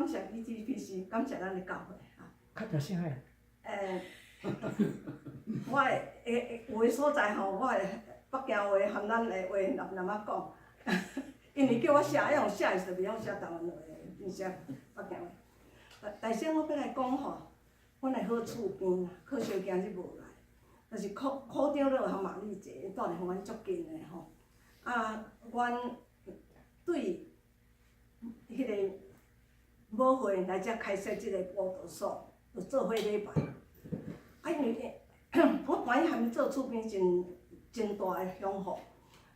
感謝 ETPC，感謝咱的教會哈。較大聲下。我會會有的所在吼，我會北京話含咱的話南南仔講，因為叫我寫，要用寫的時陣袂曉寫台灣話，變寫北京話。但是我欲來講吼，阮的好厝邊啊，可惜今日無來，就是柯柯長老和瑪麗姐，𪜶住佇阮足近的吼。啊，阮對彼个母會來遮開設這個輔導所，就做伙禮拜。啊，因為我歡喜和𪜶做厝邊真真大的享福，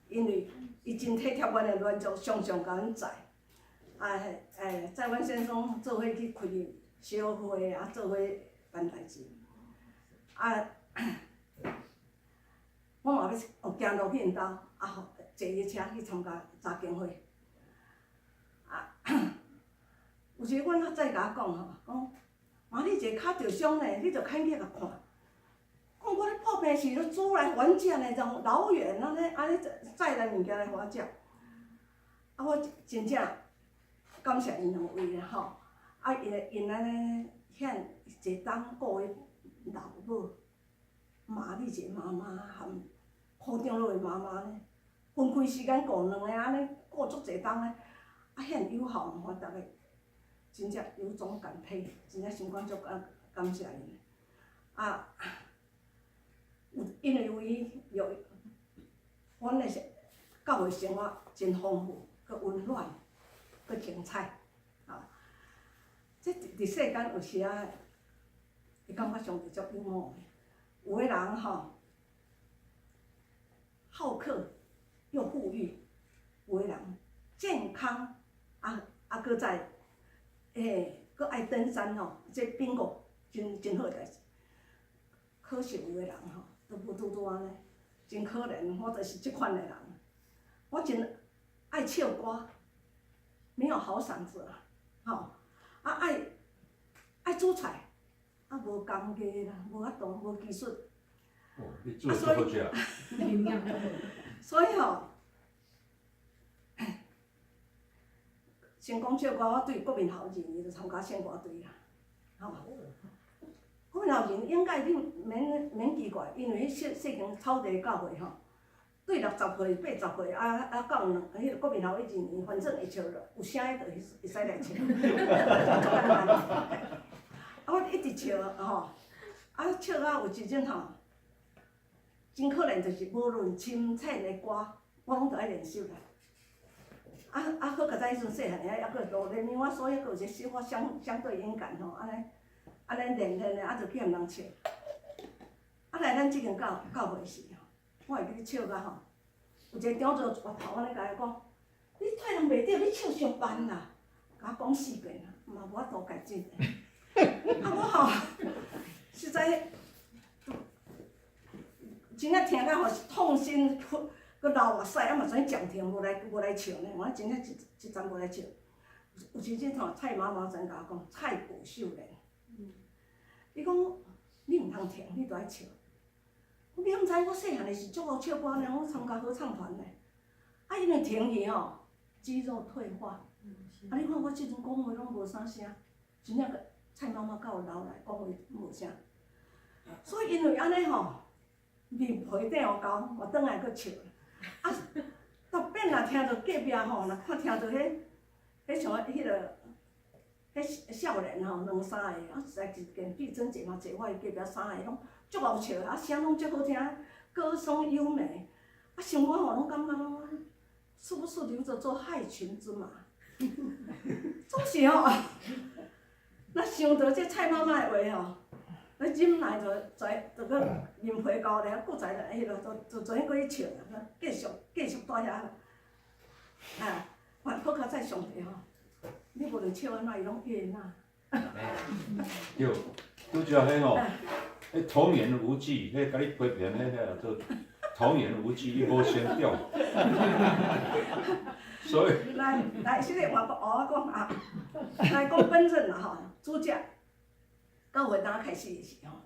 因為伊真體貼阮的軟弱，常常共阮載。啊，載阮先生做伙去開小會啊，做伙辦代誌。啊，我嘛欲行路去𪜶兜，啊吼，坐伊車去參加查經會。啊，有時阮較早共我講吼，講瑪麗姐跤著傷呢，你著牽去共看。講我咧破病時，都煮來予阮食呢，從老遠按呢按呢載來物件來予我食。啊，我真正感謝𪜶兩位啦吼！啊，𪜶按呢遐濟冬顧彼老母，瑪麗姐媽媽含柯長老的媽媽呢，分開時間顧兩个按呢顧足濟冬呢，啊，遐爾友好，予逐个真正由衷感佩，真正心肝足感感謝𪜶。啊，有因為有伊有，阮的教會生活真豐富，閣溫暖，閣精彩，啊！這佇佇世間有時仔會感覺上帝足幽默的，有的人吼好客又富裕，有的人健康啊啊，閣再欸，閣愛登山吼，這 bingo 真真好代誌。可惜有的人吼，都無拄拄按呢，真可憐。我就是這款的人，我真愛唱歌，沒有好嗓子啦，吼，啊愛愛煮菜，啊無工藝啦，無法度，無技術。哦，你煮得足好食。所以吼，先講唱歌，我對國民校2年就參加聖歌隊啦，吼。國民校二年應該你免免奇怪，因為彼細細間草地教會吼，對60歲、80歲啊啊到兩彼个國民校彼二年，反正會笑有聲的就會會使來笑，足簡單。啊，我一直笑吼，啊笑到有一陣吼，真可憐，就是無論深淺的歌，我攏著愛練習啦。啊啊，好佳哉彼陣細漢的，猶閣哆來咪發嗦，猶閣有一個小可相相對音感吼，按呢按呢練練的，啊就去予人笑。啊來咱這間教教會時吼，我會記得笑甲吼，有一個長老回頭按呢共我講，你退人袂著，你唱傷慢啦，共我講四遍啦，嘛無法度改進。啊我吼，實在真正聽甲吼是痛心，閣流目屎，啊嘛知影暫停無來無來笑呢，我真正一一陣無來笑。有時陣吼，蔡媽媽曾共我講，蔡古秀蓮，伊講你毋通停，你著愛笑。你毋知我細漢的時足會唱歌呢，我參加合唱團呢。啊，因為停去吼，肌肉退化。啊，你看我這陣講話攏無啥聲，真正個蔡媽媽甲有留來講話無聲。所以因為按呢吼，面皮頂予厚，嘛轉來閣笑。啊，特別若聽著隔壁吼，若看聽著彼彼像彼个彼少年吼，兩三个，啊，實在一間碧珍姐嘛坐我的隔壁三个攏足𠢕笑，啊，聲攏足好聽，歌聲優美，啊，心肝吼攏感覺攏是不是留著做害群之馬？總是吼，若想著這蔡媽媽的話吼，你忍耐就在就閣面皮厚咧，閣在彼落就就怎閣去笑，繼續繼續蹛遐。啊，好佳哉上帝吼，你無論笑按怎，伊攏悅納。對，拄則彼吼，彼童言無忌，彼共你批評彼個做童言無忌，伊無成長。所以。來來，現在我我講啊，來講本身啦吼，主教。教會當開始的時吼，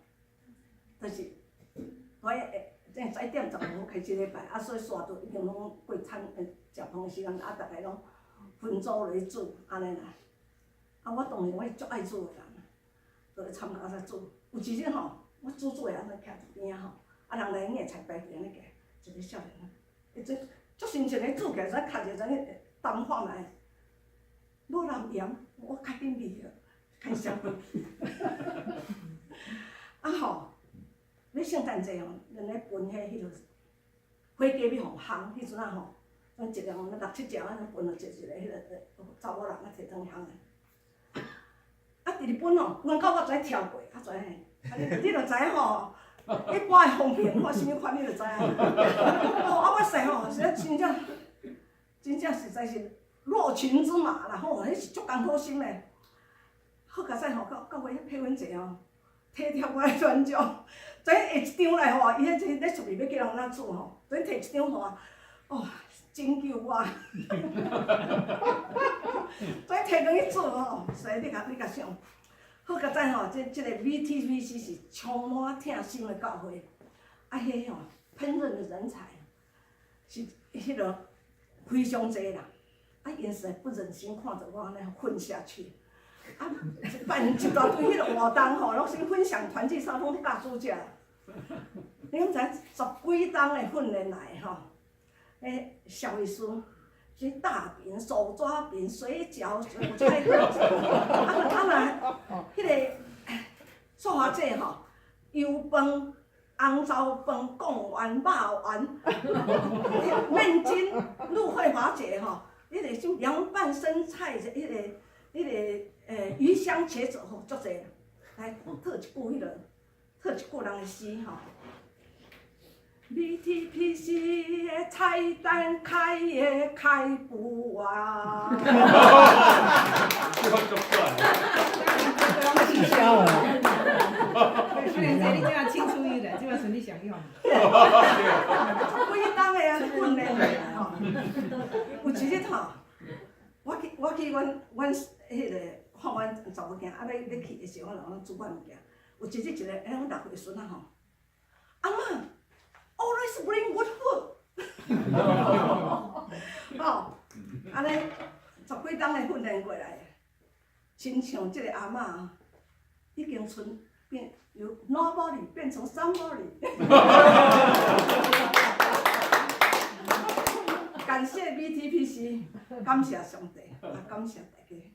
就是我會早點15開始禮拜，啊，所以煞就已經攏過餐食飯的時間，啊，逐个攏分組來煮，按呢啦。啊，我當然我是足愛煮的人，就咧參加在煮。有一日吼，我煮煮的按呢徛佇邊仔吼，啊人來捏菜排隊按呢行，一个少年，伊這足深情咧煮起來，才較者怎淡化來，無人鹽，我較緊味了，開始。啊吼，咧聖誕節吼，咱咧分彼彼落火雞欲予烘，彼陣仔吼，咱一人六七隻按呢分落一一个彼个查某人啊提轉去烘的。啊，佇日本吼，阮到我知跳過，啊知影，啊你你就知影吼，一般的風評看啥物款，你就知影。哦，啊我細吼，實在真正，真正實在是落群之馬啦吼，彼是足艱苦心的。好佳哉吼，到到尾彼批阮者吼，體貼我的專長，知影下一張來吼，伊彼這咧出面欲叫人怎煮吼，知影提一張予我，哦，拯救我。知影提轉去煮吼，所以你共想，好佳哉吼，這個 VTPC 是充滿疼心的教會，啊，彼吼烹飪的人才是彼落非常濟啦，啊，𪜶實在不忍心看著我按呢混下去，啊，辦一大堆彼个活動吼，攏是分享團聚啥攏咧教煮食。你敢知影十幾冬的訓練來吼？彼蕭醫師，是大餅、手抓餅、水餃、韭菜盒子，啊若，彼个素華姐吼，油飯、紅糟飯、貢丸、肉丸、麵筋、陸慧華姐吼，彼个什涼拌生菜，彼个魚香茄子吼，足濟啦。來套一句彼个，套一句人的詩吼。VTPC 的菜單開也開不完。這足帥。取消了。可能這你這馬青出於藍，這馬剩你上用。幾冬的啊訓練的吼，有一日吼，我去阮彼個看阮查某囝，啊欲欲去的時候，我就講煮阮物件。有一日一個欸，阮六歲孫仔吼，阿嬤，always bring good food。吼，按呢十幾冬的訓練過來，親像這個阿嬤已經賰變由 nobody 變成 somebody。感謝 VTPC，感謝上帝，啊感謝大家。